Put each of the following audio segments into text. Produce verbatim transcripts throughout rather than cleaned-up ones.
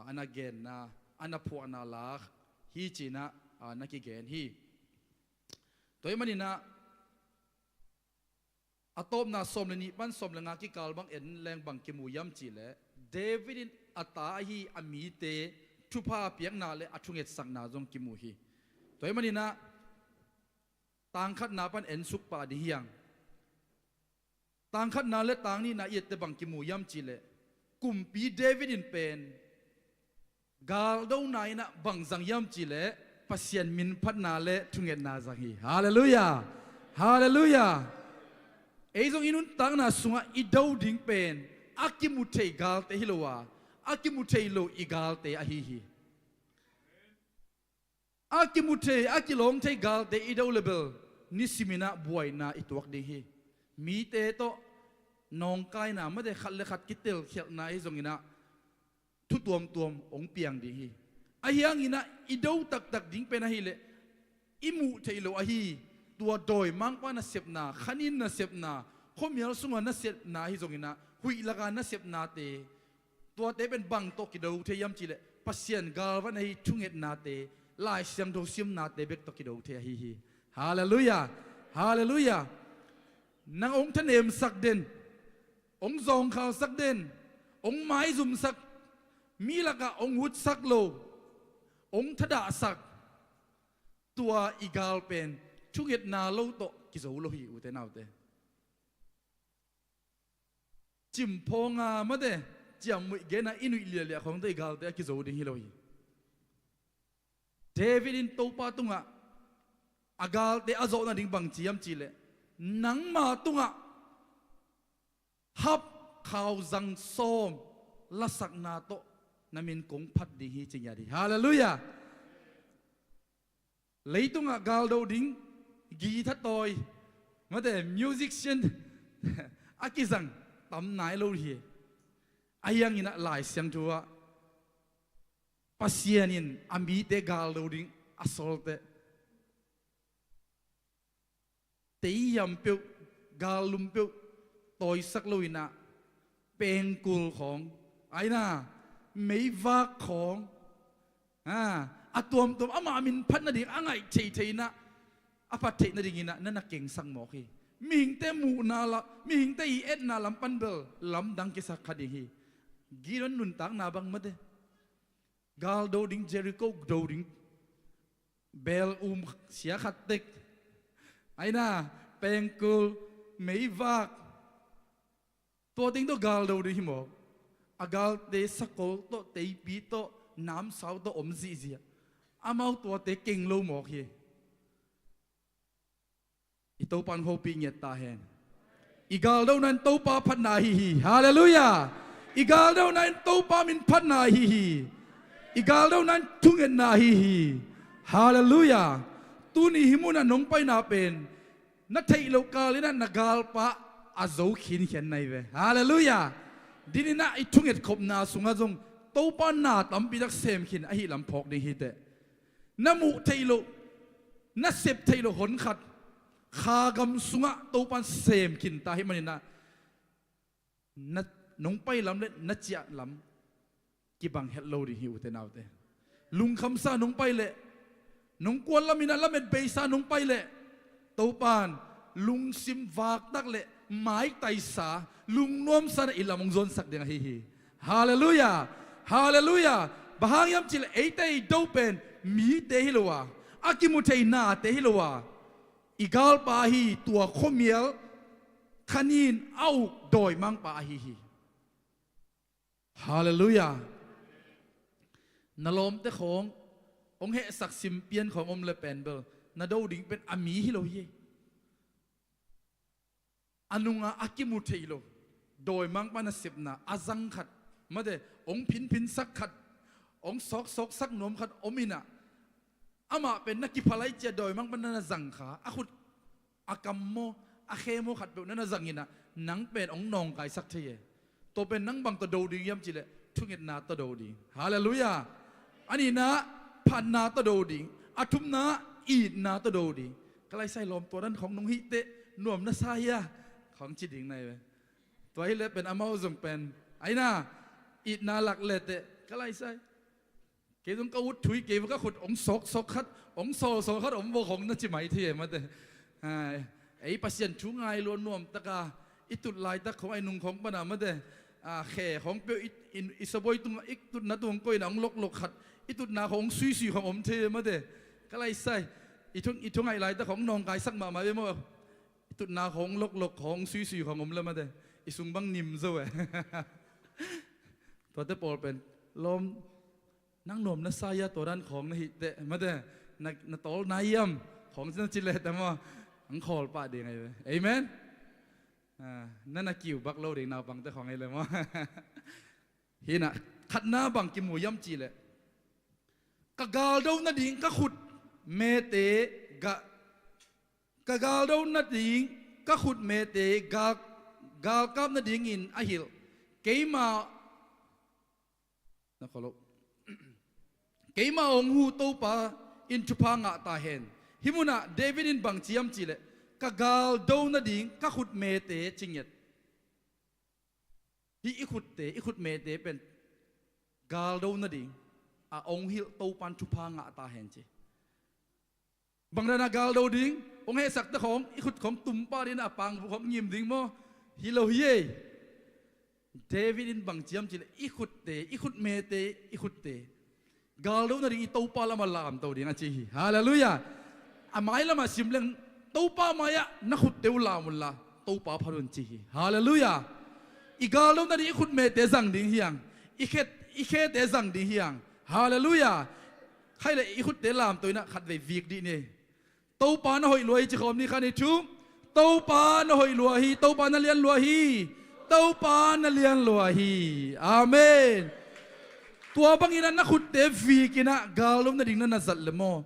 a na genna, a na phuahna lak hi ci-in ah, a, na kigen hi. Tua ahih manin ah, a tawpna sawm le nih pan sawm le nga kikal bang en leng bang kimu hiam cih leh, David in a ta ahi a mite thupha piakna le a thungetsakna zong kimu hi. Tua ahih manin ah, tang khatna pan ensuk pah ding hi hang. Tang khatna le tang nihna i et teh bang kimu hiam cih leh, kumpi David in pen galdona in ah bang zang hiam cih leh, Pasian minphatna le thungetna zang hi. Halleluiah. Halleluiah. Ei zong i nuntakna sungah i do ding pen a kimu thei galte hi lo a, a kimu thei lo i galte ahi hi. A kimu thei, a kilawng thei galte i do le bel, nisimin ah buaina i tuak ding hi. Mite tawh nawngkaina, mate, khat le khat kitelkhialhna hi zongin ah, thu tuamtuam hong piang ding hi. Ahi hangin ah i do taktak ding pen ahih leh, i muh theih loh ahi, tua dawimangpa nasepna, khanin nasepna, khuamial sunga nasepna hi zongin ah, huih laka nasepnate, tuate pen bang tawh kido thei hiam cih leh, Pasian galvan ahi thungetnate, Lai Siangtho simnate bek tawh kido thei ahi hi. Halleluiah. Halleluiah. Nang hong thanemsak den, hong zawngkhalsak den, hong maizumsak, mi lakah hong hutsak lo, hong thadahsak, tua i gal pen thungetna lo tawh kizo lo hi, ute naute. Cimphawnga, mate, ciamnuih gena i nuih liahliah khawng tawh i galte a kizo ding hi lo hi. David in Topa tungah a galte a zawh nading bang ci hiam cih leh, nangma tungah hap khauzang sawm lasakna tawh na min kong phat ding hi, ci ngiat hi. Halleluiah. Leitungah galdo ding guitar tawi, mate, musician a kizang tam nai lo hi. Ahi hangin ah Lai Siangtho ah Pasian in a mite galdo ding a sawlte, teihiam peuh, gallum peuh tawisak loin ah, pengkul khawng, aina, meivak khawng, a, a tuamtuam amah minphat nading a ngaih theihtheih in ah, a phat theih nadingin ah na na kengsak mawk hi. Mihingte muhna la, mihingte i etna lam pan bel lamdang kisak kha ding hi. Gideon nuntakna bang, mate, galdo ding, Jericho do ding, bel um sia khat tek, aina, pengkul, meivak, tua teng tawh galdo ding hi mawk. A galte sakol tawh, teipi tawh, namsau tawh om zihziah. Amau tuate keng lo mawk hi. I Topa in hopih ngiat ta hen. I galdona in Topa phatna ahi hi. Halleluiah. I galdona in Topa minphatna ahi hi. I galdona in thungetna ahi hi. Halleluiah. Tuni hih munah nong paina pen na theih loh kalin ah na galpa a zo khinkhian na hi ve. Halleluiah. Dinin ah i thunget khopna sungah zong Topa na tampi tak sem khin ahih lam phawk ding hi teh. Na muh theih loh, na sep theih loh hon khat kha gam sungah Topa in sem khin ta ahih manin ah, na nong pai lam le na ciah lam kibang het lo ding hi, ute naute. Lungkhamsa nong pai leh, nong kuan lamin ah lamet beisa nong pai leh, Topa in lungsim vaktak le maitaisa, lungnuamsa in ah i lam hong zuansak ding ahi hi. Halleluiah. Halleluiah. Bang hang hiam cih leh eite i do pen mite hi lo a, a kimu thei nate hi lo a, i galpa ahi, tua khuamial khanin a uk dawimangpa ahi hi. Halleluiah. Na lawmte khawng hong hehsak sim pian khawng om le pen bel, na do ding pen a mi hi lo hi. A nungah a kimu thei lo dawimangpa nasepna a zang khat, mate, hong phinphinsak khat, hong sawksawksak nuam khat om in ah, amah pen na kipha lai ciah dawimangpa na na zang kha, a khut, a kam maw, a khe maw khatpeuh na na zang in ah, nang pen hong nawngkaisak thei e. Tua pen nang bang tawh do ding hiam cih leh, thungetna tawh do ding. Halleluiah. A nihna, phatna tawh do ding. A thumna, itna tawh do ding. Ka laisai lawm, tua dan khawng nong hih teh nuam na sa hia, khawng ci ding na hi ve. Tua hi leh pen amau zong pen, aina, itna lak le teh, ka laisai, Kei zong ka ut thui kei va, ka khut hong sawksawk khat, hong sawlsawl khat om vok hong na ci mai thei e mate. Ai, ei Pasian thu ngai lua nuam taka i tut laitak khong, ai nung khong pana mate. A, khe khong peuh i, i, i sabuai tung, i tutna tung koina hong loklok khat, i tutna khong hong suisui khong om thei e mate. Ka laisai, i thu, i thu ngaih laitak khong nawngkaisak mahmah ve maw. I tutna khong loklok khong suisui khong om le mate. I sung bang nim zo e. Tuate pawl pen lawm, nang nuam na sa ia tua dan khawng na hih teh mate, na, na tawl nai hiam khawng ci na ci leh teh maw, ang khawl pah ding ahi ve. Amen. Ah, na na kiu bak lo ding naupangte khawng ahi le maw. Hinah khatna bang kimu hiam ci leh, ka galdo nading ka khut mete gah, ka galdo nading ka khut mete gal, galkap nadingin a hilh keima na kholh lo. Keima hong hu Topa in thupha ngah ta hen. Hih munah David in bang ci hiam ci leh, ka galdo nading ka khut mete ci ngiat. Hih i khutte, i khut mete pen galdo nading a hong hilh Topa in thupha ngah ta hen ci. Bang dana galdo ding, hong hehsakte khawng i khut khawng tum pah ding a, pangvuk khawng ngim ding maw? Hi lo hi ei. David in bang ci hiam ci leh, i khutte, i khut mete, i khutte galdo nading i Topa lamah lamto ding a ci hi. Halleluiah. A mai lamah sim leng, Topa mai-ah na khutte uh lam unla Topa phat un ci hi. Halleluiah. I galdo nading i khut mete zang ding hiang, i khet, i khete zang ding hiang. Halleluiah. Khaile i khutte lamto inah khatvei vik dih ni. Topa na hoih lua hi ci khawm ni, khan i thum. Topa na hoih lua hi, Topa na lian lua hi, Topa na lian lua hi. Amen. Tua bangin a na khutte vikin a galdo nading na na zat le maw,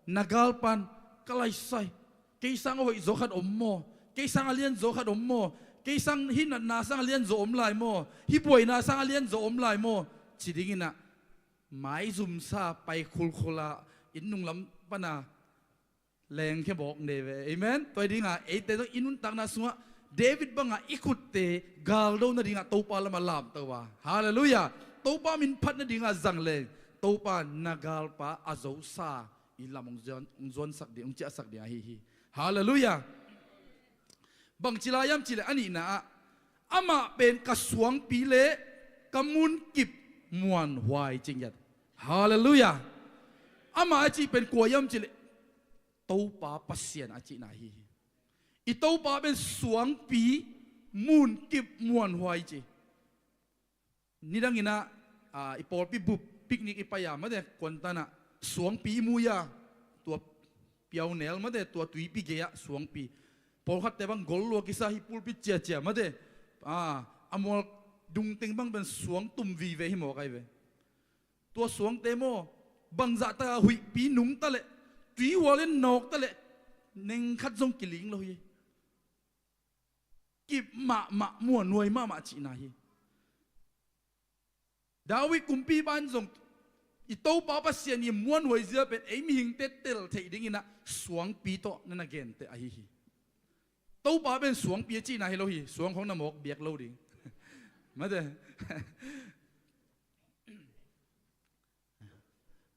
na galpan, ka laisai, kei sang a hoih zaw khat om maw, kei sang a lian zaw khat om maw, kei sang hih natna sang a lian zaw om lai maw, hih buaina sang a lian zaw om lai maw, ci dingin a maizumsa pai khulkhul a, inn nunglam pana lengkhia bawk nei ve. Amen. Tua hi dinga eite zong i nuntakna sungah David banga i khutte galdo nadinga Topa lamah lamto a, halleluiah, Topa min phat nadinga zang leng, Topa na galpa a zosa i lam hong zuan, hong zuansak ding, hong ciahsak ding ahi hi. Halleluiah. Bang ci lai hiam ci leh, a nihna ah, amah pen ka suangpi le ka munkip muanhuai ci ngiat. Halleluiah. Amah a cih pen kua hiam ci leh, Topa Pasian a cihna ahi hi. I Topa pen suangpi, munkip, muanhuai ci. Nidangin a, a, i pawlpi bup picnic i pai a mate, kuantan ah suangpi i mu a, tua piaunel mate, tua tuipi gei-ah suangpi. Pawlkhatte bang gol lua kisa hi, pulpit ciacia mate. A, a mual dungteng bang pen suang tum vive hi mawk ahi ve. Tua suangte maw, bangzah taka huihpi nungta leh, tuihual in nawkta leh, nengkhat zong kiling lo hi. Kip mahmah, muanhuai mahmah cihna hi. David kumpipa in zong, i Topa Pasian i muanhuai zia pen ei mihingte tel theih dingin a suangpi tawh na na genteh ahi hi. Topa pen suangpi a cihna hi lo hi, suang khong na mawk biak lo ding. Mate.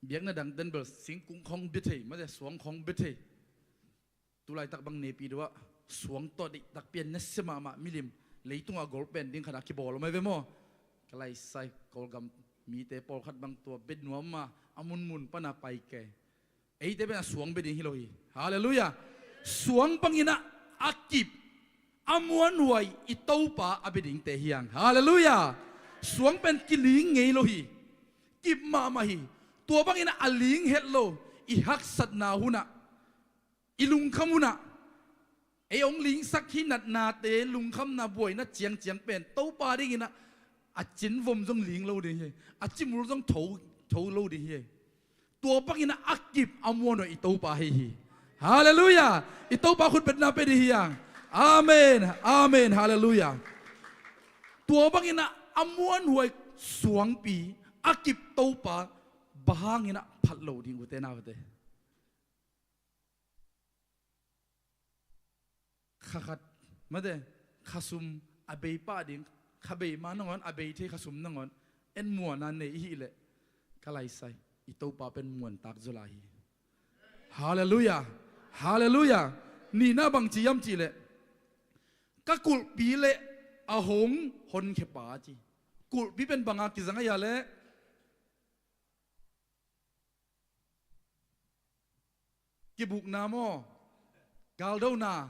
Biakna dangten bel singkung khong bia thei mate, suang khong bia thei. Tulaitak bang nepi dua suang tawh deihtak pian nasia mahmah milim leitungah gol pen ding khat a kibawl om ahi ve maw? Ka laisai Kawlgam mite pawlkhat bang tua bia nuam a, a munmun pana pai kei. Eite pen a suang bia ding hi lo hi. Halleluiah. Suang bangin a, a kip, a muanhuai i Topa a bia dingte hiang. Halleluiah. Suang pen kiling ngei lo hi. Kip mahmah hi. Tua bangin a, a ling het lo i haksatna hunah, i lungkham hunah, ei hong lingsak hi natnate, lungkhamna buaina ciangciang pen Topa dingin a, a cinvom zong ling lo ding hi. A cimul zong tho, tho lo ding hi. Tua bangin a, a kip a muanhuai i Topa hi hi. Halleluiah. I Topa khutbetna pia ding hiang. Amen. Amen. Halleluiah. Tua bangin a, a muanhuai suangpi, a kip Topa, bang hangin a phat lo ding ute naute? Kha khat mate, kha sum a bei pah ding, kha bei ma nangawn, a bei thei kha sum nangawn en muanna nei i hih leh, ka laisai, I Topa pen muantak zaw lai hi. Halleluiah. Halleluiah. Nihna bang ci hiam cihleh, ka kulhpi le a hong honkhiapa ci. Kulhpi pen banga kizang a hia leh, kibukna maw, galdona,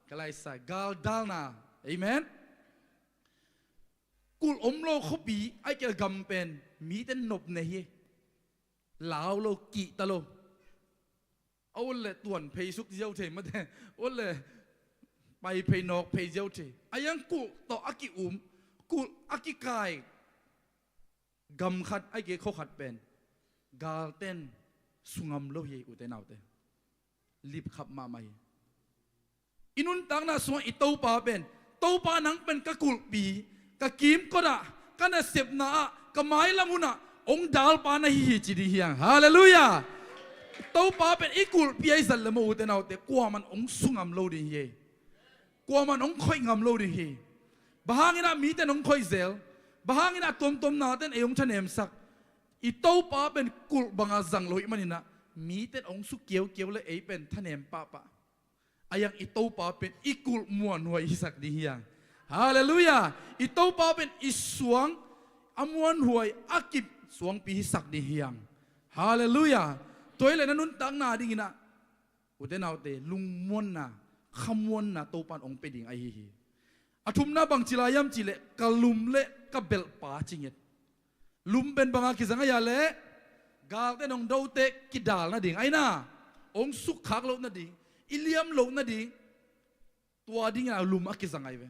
ka laisai galdalna. Amen. Kulh om lo khuapi, ahih kei leh gam pen mite nopna hi. Lau lo, kihta lo. A ut leh tuan phei suk ziau thei mate, ut leh pai phei nawk phei ziau thei. A hiang kulh tawh a ki-um, kulh a kikai gam khat, ahih kei leh khua khat pen galten sungam lo hi, ute naute. Lipkhap mahmah hi. I nuntakna sungah i Topa pen, Topa, nang pen ka kulhpi, ka kimkot ah, ka nasepna ah, ka mailam hun ah hong dalpa na hi hi ci ding hi hang. Halleluiah. Topa pen i kulhpi ahi zat leh maw, ute naute, kuaman hong sungam lo ding hi. Kuaman hong khoih ngam lo ding hi. Bang hangin ah mite in hong khoih zel? Bang hangin ah tuamtuamna ten ei hong thanemsak? I Topa pen kulh banga zang lo ahih manin ah, mite in hong su kiaukiau leh ei pen thanem pahpah. A hiang i Topa pen i kulh muanhuai hisak ding hi hang. Halleluiah. I Topa pen i suang a muanhuai a kip suangpi hisak ding hi hang. Halleluiah. Tua hi leh na nuntakna dingin ah, ute naute, lungmuanna, khamuanna Topa in hong pia ding ahi hi. A thumna bang ci lai hiam cihleh, ka lum le ka belhpa ci nget. Lum pen banga kizang a hia leh, galte in hong dote kidal nading, aina, hong sukkhak loh nading, i liam loh nading. Tua dingin ah lum a kizang ahi ve.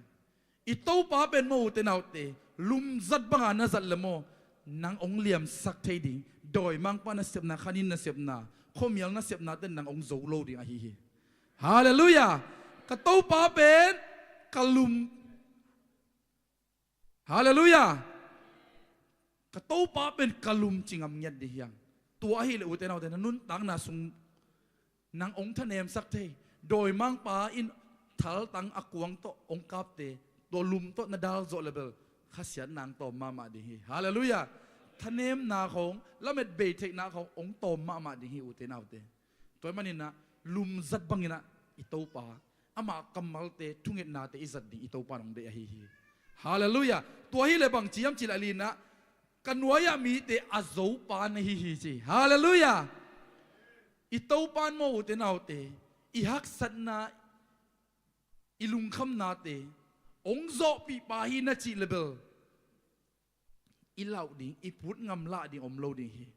I Topa pen maw, ute naute, lum zat banga na zat leh maw, nang hong liamsak thei ding, dawimangpa nasepna, khanin nasepna, khuamial nasepna ten nang hong zo lo ding ahi hi. Halleluiah. Ka Topa pen ka lum. Halleluiah. Ka Topa pen ka lum ci ngam ngiat ding hi hang. Tua ahih leh, ute naute, na nuntakna sung nang hong thanemsak thei, dawimangpa in thaltang a kuang tawh hong kapte, tua lum tawh na dal zawh leh bel khasiatna hong tawm mahmah ding hi. Halleluiah. Thanemna khawng, lamet bei theihna khawng hong tawm mahmah ding hi, ute naute. Tua ahih manin ah, lum zat bangin ah i Topa, ama kammalte, thungetnate i zat ding i Topa in hong deih ahi hi. Halleluiah. Tua hi leh bang ci hiam cihleh, a lina, ka nuai-ah mite a zopa na hi hi ci. Halleluiah. I Topa in maw, ute naute, i haksatna, i lungkhamnate hong zawhpihpa hi na cih leh bel, i lauh ding, i put ngam lah ding om lo ding hi.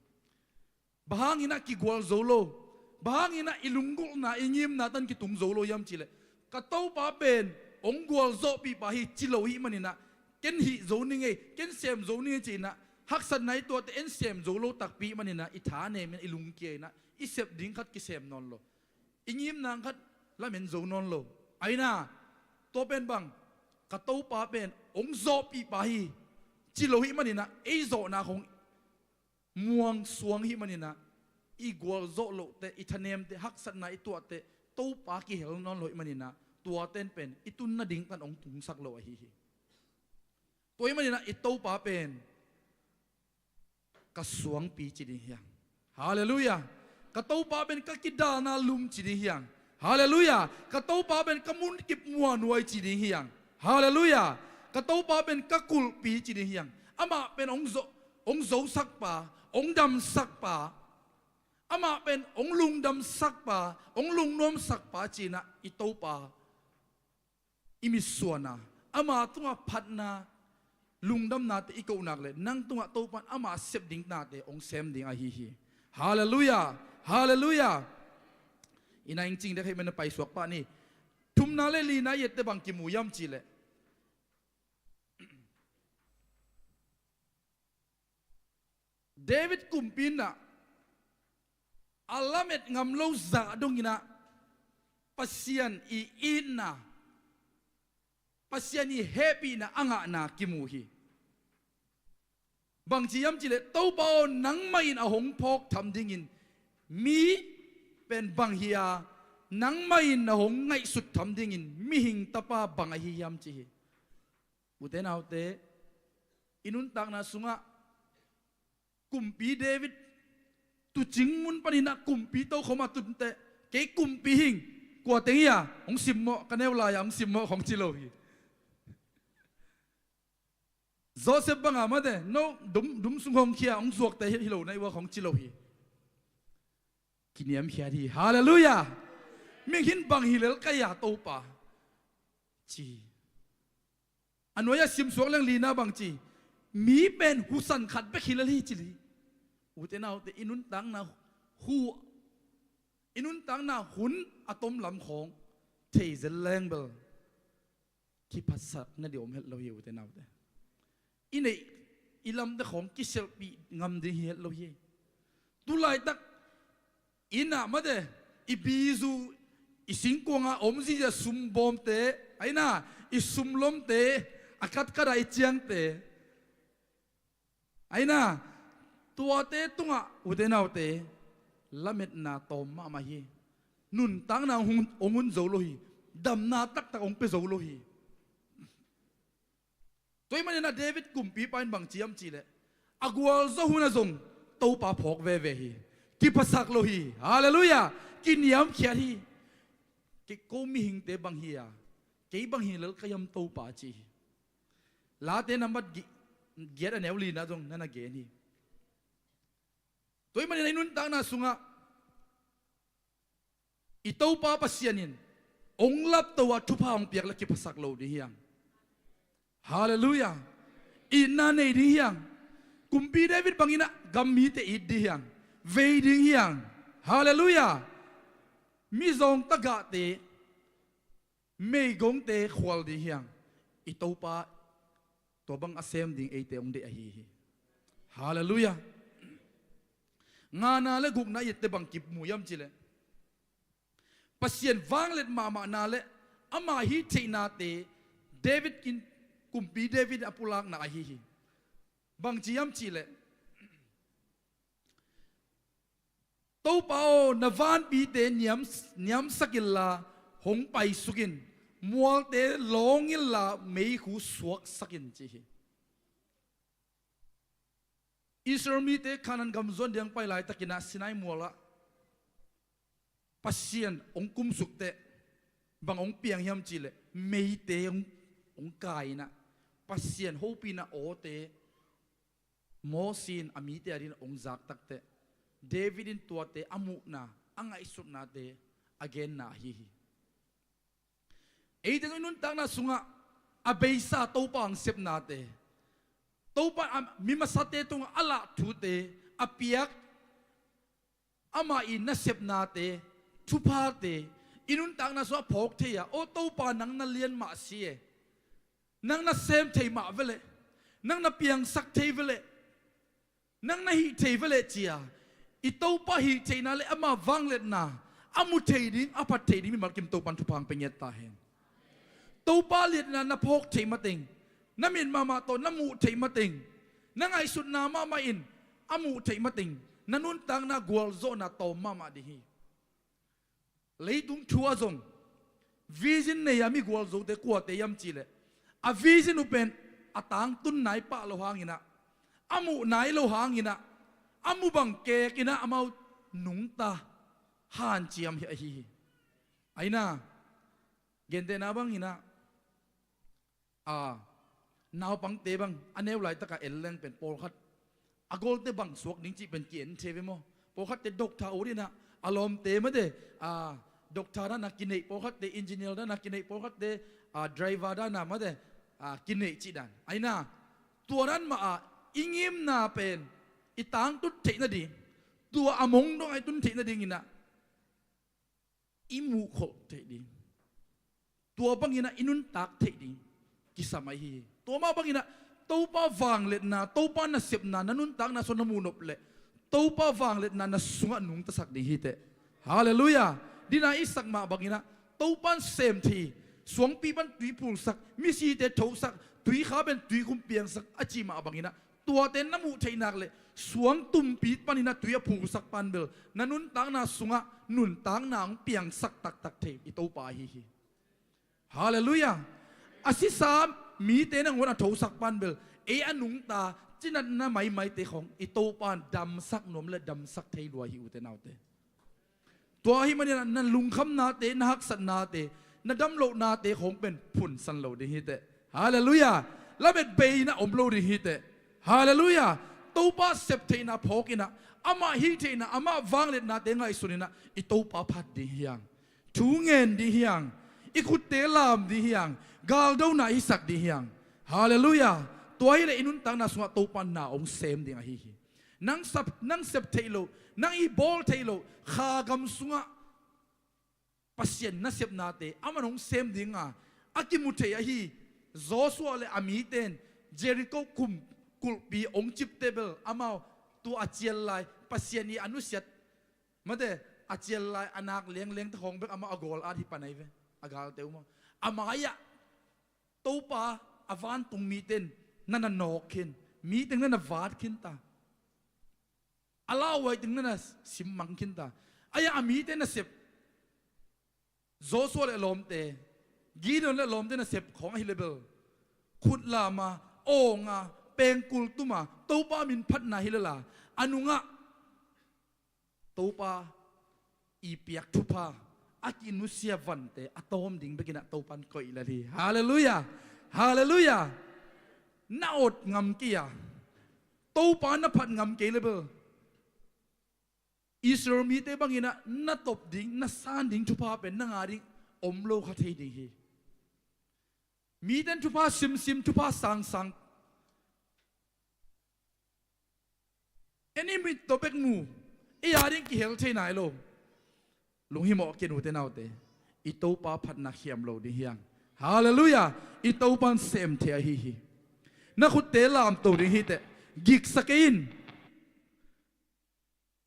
Bang hangin ah kigual zo lo? Bang hangin ah i lunggulhna, i ngimna tan kitung zo lo hiam cihleh, ka Topa pen hong gualzawhpihpa hi ci lo ahih manin ah, ken hih zo ning ei, ken sem zo ning ei ci-in ah, haksatna i tuahte en sem zo lo takpi ahih manin ah, i thanem in, i lungkia in ah, i sep ding khat kisem nawn lo, i ngimna khat lamen zo nawn lo. Aina, tua pen bang, ka Topa pen hong zawhpihpa hi ci lo ahih manin ah, ei zawhna khawng muang suang ahih manin ah, i gualzawh lohte, i thanemte, haksatna i tuahte, Topa kihel nawn lo ahih manin ah, tuate in pen i tun nading tan hong tungsak lo ahi hi. Tua ahih manin ah, i Topa pen ka suangpi ci ding hi hang. Halleluiah. Ka Topa pen ka kidalna lum ci ding hi hang. Halleluiah. Ka Topa pen ka munkip muanhuai ci ding hi hang. Halleluiah. Ka Topa pen ka kulhpi ci ding hi hang. Amah pen hong zo, hong zosakpa, hong damsakpa. Amah pen hong lungdamsakpa, hong lungnuamsakpa ci-in ah, i Topa i mitsuanna, ama tungah phatna, lungdamnate i koh nak leh, nang tungah Topa in ama sep ding nate hong sem ding ahi hi. Halleluiah. Halleluiah. I na ing cing dek ahih manin ah paisuak pah ni. Thumna le lina i ette bang kimu hiam cihleh, David kumpi in ah a lamet ngam lo zah dongin ah Pasian i itna, Pasian i hehpihna a ngahna kimu hi. Bang ci hiam cihleh, Topa aw, nangmah in a hong phawk tham dingin mi pen bang hi a, nangmah in a hong ngaihsut tham dingin mihing tapa bang ahi hiam ci hi. Ute naute, i nuntakna sungah kumpi David Tuucing mun panin ah kumpi tokhom a tun teh, kei kumpi hing, kua teng hi a, hong simmawh, ka neu lai-a hong simmawh khong ci lo hi. Joseph banga mate, no dum, dum sung hong khia, hong zuakte hi, hi lo na hi ua khong ci lo hi. Kiniamkhiat hi. Halleluiah. Mihing bang hi lel ka hi a Topa ci. A nuai-ah simsuak leng lina bang ci. Mi pen husan khat bek hi lel hi ci li. Ute naute, i nuntakna hu, i nuntakna hun a tom lam khawng thei zel leng bel kiphatsakna ding om het lo hi, ute naute. I neih i lamte khawng kiselhpih ngam ding hi het lo hi. Tulaitak inn ah mate, i bizu, i singkuang a om zizia sumbawmte, aina, i sumlomte, a katkat a i ciangte, aina, tuate tungah, ute naute, lametna tawm mahmah hi. Nuntakna hong, hong hun zo lo hi. Damna taktak hong pia zo lo hi. Tua ahih manin ah David kumpipa in bang ci hiam cih leh, a gualzo hun ah zong Topa phawk veve hi. Kiphasak lo hi. Halleluiah. Kiniamkhiat hi. Kei ko mihingte bang hi a, kei bang hi lel ka hiam Topa ci hi. Late nambat gi-, giat a neu lina zong na na gen hi. Tua ahih manin ah i nuntakna sungah i Topa Pasian in hong lapto a thupha hong piak leh kiphasak lo ding hi hang. Halleluiah. Itna nei ding hi hang. Kumpi David bangin ah gam mite it ding hi hang. Vei ding hi hang. Halleluiah. Mizawng tagahte, meigongte khual ding hi hang. I Topa tua bang a sem ding eite hong deih ahi hi. Halleluiah. Ngana le gukna i ette bang kimu hiam cih leh, Pasian vanglet mahmahna le ama hih theihnate David in, kumpi David a pulakna ahi hi. Bang ci hiam cih leh, Topa aw, na vanpite niam, niamsak inla hong paisuk in, mualte lawng inla meikhu suaksak in ci hi. Israel mite Kanaan gam zuan ding pai laitakin ah Sinai mual ah Pasian hong kumsuk teh bang hong piang hiam cih leh meite hong, hong kai in ah Pasian hopihna awte Moses in a mite adingin hong zak tak teh David in tuate a muhna, a ngaihsutnate a genna ahi hi. Eite zong i nuntakna sungah a beisa Topa hong sepnate, Topa a mi masate tungah a lah thute, a piak, amah i nasepnate, thuphate i nuntakna sungah phawk thei a, aw Topa, nang na lian mah si e. Nang na sem thei mah veleh, nang na piangsak thei veleh, nang na hih thei veleh ci a, i Topa hih theihna le ama vangliatna a mu thei ding, a phat thei ding mimal kim Topan thupha hong pia ngiat ta hen. Topa liatna na phawk theih mateng, na mit mahmah tawh na muh theih mateng, na ngaihsutna mahmah in a muh theih mateng, na nuntakna gualzawhna tawm mahmah ding hi. Leitung thu ah zong vision nei a mi gualzote kuate hiam cih leh, a vision uh pen a tangtun nai pah lo hangin ah, a muh nai lo hangin ah, a mu bang kek in ah amau nungta hanciam hi ahi hi. Aina, gentehna bangin ah, a, naupangte bang a neu laitak a en leng pen pawlkhat a golte bang suak ding cih pen ki-en thei ve maw? Pawlkhatte doctor ut in ah, a lawmte mate, a, doctor dan a kineih, pawlkhatte engineer dan a kineih, pawlkhatte, a, driver dan a mate, a, kineih cih dan. Aina, tua dan mah a i ngimna pen i tangtut theih nading, tua a mong dong a i tun theih nadingin ah i muhkholh theih ding, tua bangin ah i nuntak theih ding kisam ahi hi. Tua mah bangin ah Topa vangliatna, Topa nasepna na nuntakna sungah na muh nop leh Topa vangliatna na sungah nungtasak ding hi teh. Halleluiah. Dina i sak mah bangin ah Topan sem thei, suangpi pan tui phulsak, misite thosak, tuikha pen tuikhum piangsak a ci mah bangin ah tuate na muh theih nak leh suang tumpi panin ah tui a phulsak pan bel na nuntakna sungah nuntakna hong piangsak taktak thei i Topa ahi hi. Halleluiah. A sisa mite nangawn a thosak pan bel ei a nungta cinatna maimaite khawng i Topa in damsak nuam le damsak thei lua hi, ute naute. Tua ahih manin ah na lungkhamnate, na haksatnate, na damlohnate khawng pen phunsan lo ding hi teh. Halleluiah. Lamet bei in ah om lo ding hi teh. Halleluiah. Topa septheihna phawk in ah, amah hih theihna, amah vangliatnate ngaihsun in ah i Topa phat ding hi hang. Thu ngen ding hi hang. I khutte lam ding hi hang. Galdona i hisak ding hi hang. Halleluiah. Tua hileh i nuntakna sungah Topa in na hong sem ding ahi hi. Nang sep, nang sep theih loh, nang i bawl theih loh, kha gam sungah Pasian nasepnate aman hong sem ding a, a kimu thei ahi. Joshua le a mite in Jericho khum kulhpi hong cipte bel amau tua a cial lai, Pasian i a nusiat, mate, a cial lai a nak lenglengte khawng bek amau a gawl at hi pan ahi ve. A galte uh maw, a mai-ah Topa a vantung mite in na na nawk khin, mi teng na na vat khin ta. A lauhuai teng na na simmang khin ta. Ahi a mite nasep, Joshua le a lawmte, Gideon le a lawmte nasep khawng ahi leh bel, khut lam a, awng a, pengkul tum a, Topa min phatna hi lel a, a nungah Topa i piak thupha, a kinusia vante a tawm ding bek in ah Topa in koih lel hi. Halleluiah. Halleluiah. Na awt ngam kei a, Topa na phat ngam kei leh bel, Israel mite bang in ah na top ding, na san ding thupha pen na ngah ding om lo kha thei ding hi. Mite in thupha simsim, thupha sangsang, en i mit tawh bek mu, ei a ding kihel thei nai lo. Lunghimawh kei un, ute naute. I Topa phatna khiam lo ding hi hang. Halleluiah. I Topa in sem thei ahi hi. Na khutte lamto ding hi teh. Giksa kei in.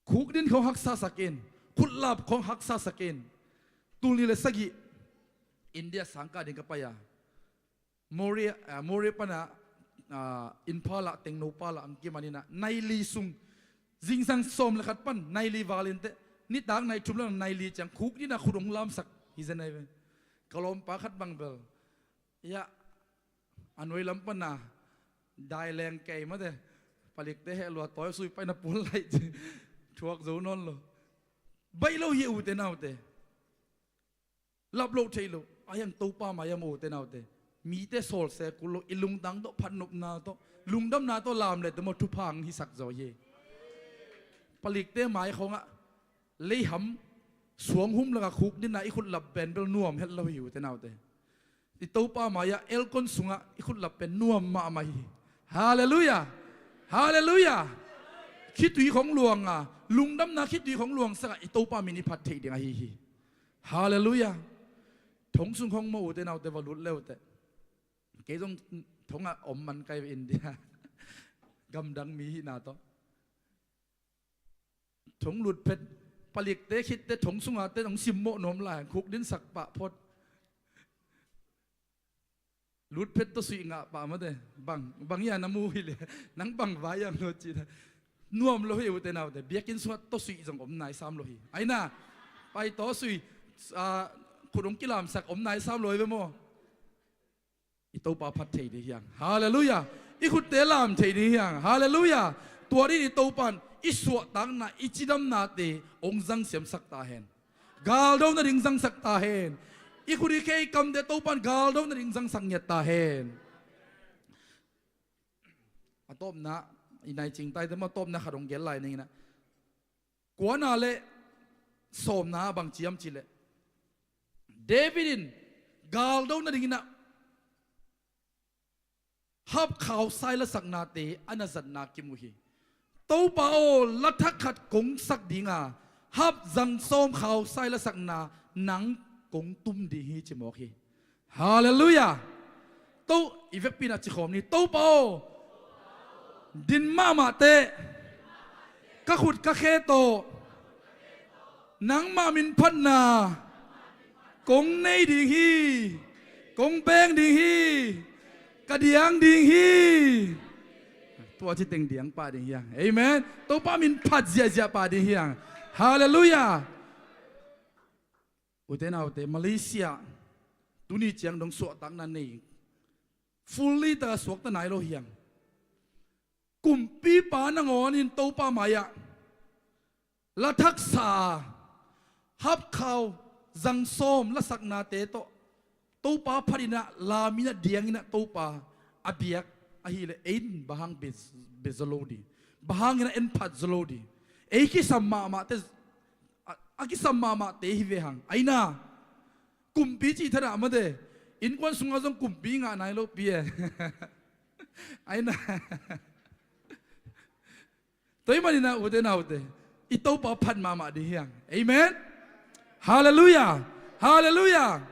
Khukdin khawng haksa sak in. Khutlap khawng haksa sak in. Tul nih le sagih India sangkah ding ka pai a, Moreh, ah, Moreh pan a, ah, Imphal ah, Tengnoupal ah hong kiman in ah, nai li sung, zingsang sawm le khat pan nai li val in teh, nitak nai thum le nai li ciang khukdin ah khut hong lamsak hi zen ahi ve. Ka lawmpa khat bang bel, ia, a nuai lam pan a dai leng kei mate, palikte heh lua, tawi sui paina pul lai ci, thuak zo nawn lo. Baih lo hi, ute naute. Lap loh theih loh. Ahi hang Topa mai-ah maw, ute naute, mite sawlse kul lo, i lungtang tawh, phatnopna tawh, lungdamna tawh lam le teh maw, thupha hong hisak zaw hi. Palikte mai khawngah leiham suanghum lakah khukdin a i khutlap pen bel nuam het lo hi, ute naute. I Topa mai-ah aircon sungah i khutlap pen nuam mahmah hi. Halleluiah. Halleluiah. Khitui khawng luang a, lungdamna khitui khawng luangsak a, i Topa min i phat theih ding ahi hi. Halleluiah. Thong sung khawng maw, ute naute, va lut le uh teh. Kei zong thong ah om man ka hi ve, India gamdang mi hihna tawh. Thong lut phet, palikte khit teh thong sungah teh hong simmawh nuam lai, khukdin sak pah phot. Lut phet tawh suih ngah pah mate. Bang, bang ia na mu hi leh, nang bang vai ang lo ci na. Nuam lo hi, ute naute. Biakinn sungah tawh suih zong om nai sam lo hi. Ahi na, pai tawh suih, ah, khut hong kilamsak om nai sam lo hi ve maw. I Topa phat thei ding hi hang. Halleluiah. I khutte lam thei ding hi hang. Halleluiah. Tua ding i Topa in i suahtakna, i cidamnate hong zang siamsak ta hen. Galdo nading zangsak ta hen. I khut i khe i kamte Topa in galdo nading zangsak ngiat ta hen. A tawpna, i nai cing taite maw, a tawpna khat hong gel lai ning in ah. Kuana le sawmna bang ci hiam cih leh, David in galdo nading in ah hap khausai lasaknate a na zatna kimu hi. Topa aw, la thak khat kong sak ding a, hap zang sawm khausai lasakna nang kong tum ding hi, ci mawk hi. Halleluiah. To, i vekpi in ah ci khawm ni. Topa aw, din mahmah teh, ka khut ka khe tawh nangmah min phatna kong nei ding hi. Kong beng ding hi. Ka diang ding hi. Tua ci teng diang pah ding hi hang. Amen. Topa min phat ziahziah pah ding hi hang. Halleluiah. Ute naute, Malaysia tuni ciang dong suahtakna nei, fully taka suakta nai lo hi hang. Kumpipa nangawnin Topa mai-ah la thaksa, hapkhau, zangsawm lasaknate tawh Topa phat inah, lam inah, diang inah Topa a biak ahileh ei in bang hang bia, bia zaw lo ding, bang hang inah en phat zaw lo ding. Ei kisam mahmahte, a, a kisam mahmahte hi ve hang. Aina, kumpi cih thadah mate, innkuan sungah zong kumpi ngah nai lo pi e. Aina. Tua ahih manin ah, ute naute, i Topa phat mahmah ding hi hang. Amen. Halleluiah. Halleluiah.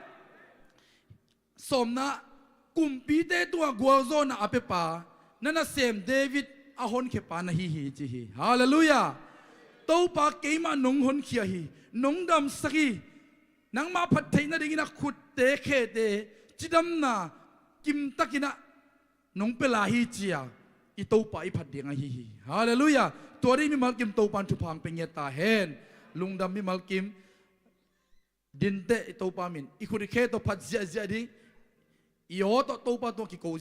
Sawmna, kumpite tungah gualzawhna a piapa, na nasem David a honkhiapa na hi hi, ci hi. Halleluiah. Topa, keimah nong honkhia hi, nong damsak hi. Nangmah phat theih nadingin a khutte khete cidamna kimtakin ah nong pia lai hi, ci-a i Topa i phat ding ahi hi. Halleluiah. Tua ding mimal kim Topa in thupha hong pia ngiat ta hen. Lungdam mimal kim. Dinteh i Topa min. I khut i khe tawh phat ziahziah ding. I aw tawh Topa tungah kiko